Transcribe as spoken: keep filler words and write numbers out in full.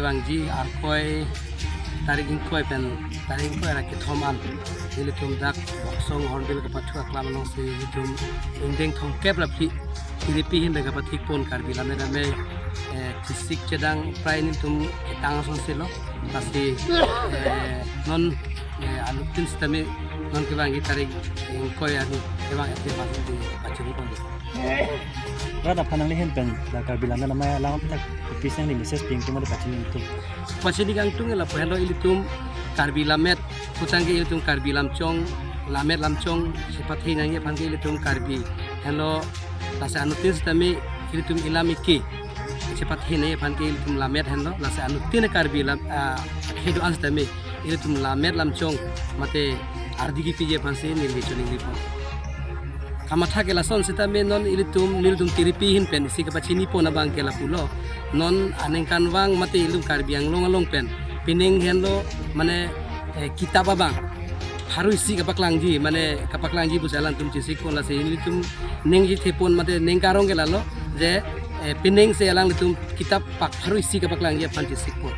Vangji Arkoi tarik ingkoi pen tarik ingkoi ra kethom an ilitum dak Boksong Hornbill kapathu aklam alongsi ilitum ingdeng thomkep ra phli Tiripi ahin pen kapathik pon Karbi Lammet Amei, eh, thesik chedang prai nelitum ketang asonsi lo. Lasi, eh, non, eh, anuttin sitame non kevangji tarik ingkoi arni kevang ete pasi pachini pon. Rat aphan nangli ahin pen la Karbi Lammet Amei alang aphuthak kopi sangli message pi ingtung mate pachini ingtung? Pachini kangtung lapu henlo ilitum Karbi Lammet putangke ilitum Karbi Lamchong, Lammet Lamchong chepathe nangji aphan ke ilitum Karbi henlo, lasi anuttin sitame ilitum ilam ike chepathe nangji aphan ke ilitum Lammet henlo, lasi anuttin Karbi Lam, ah, kedo-an sitame ilitum Lammet Lamchong mate ardi kepiji aphansi neli choningri pon. Kamatha ke lason sitame non ilitum, nelitum Tiripi ahin pen isi kapachini pon abang ke lapulo. Non aningkanvang mate ilitum Karbi Anglong along pen pining henlo mane, eh, kitap abang pharo isi kapaklangji, mane kapaklangji pusi alangtum chesik pon, lasi nelitum ningje the pon mate ning karong ke lalo je, eh, pining si alanglitum kitap pak pharo isi kapaklangji aphan chesik pon.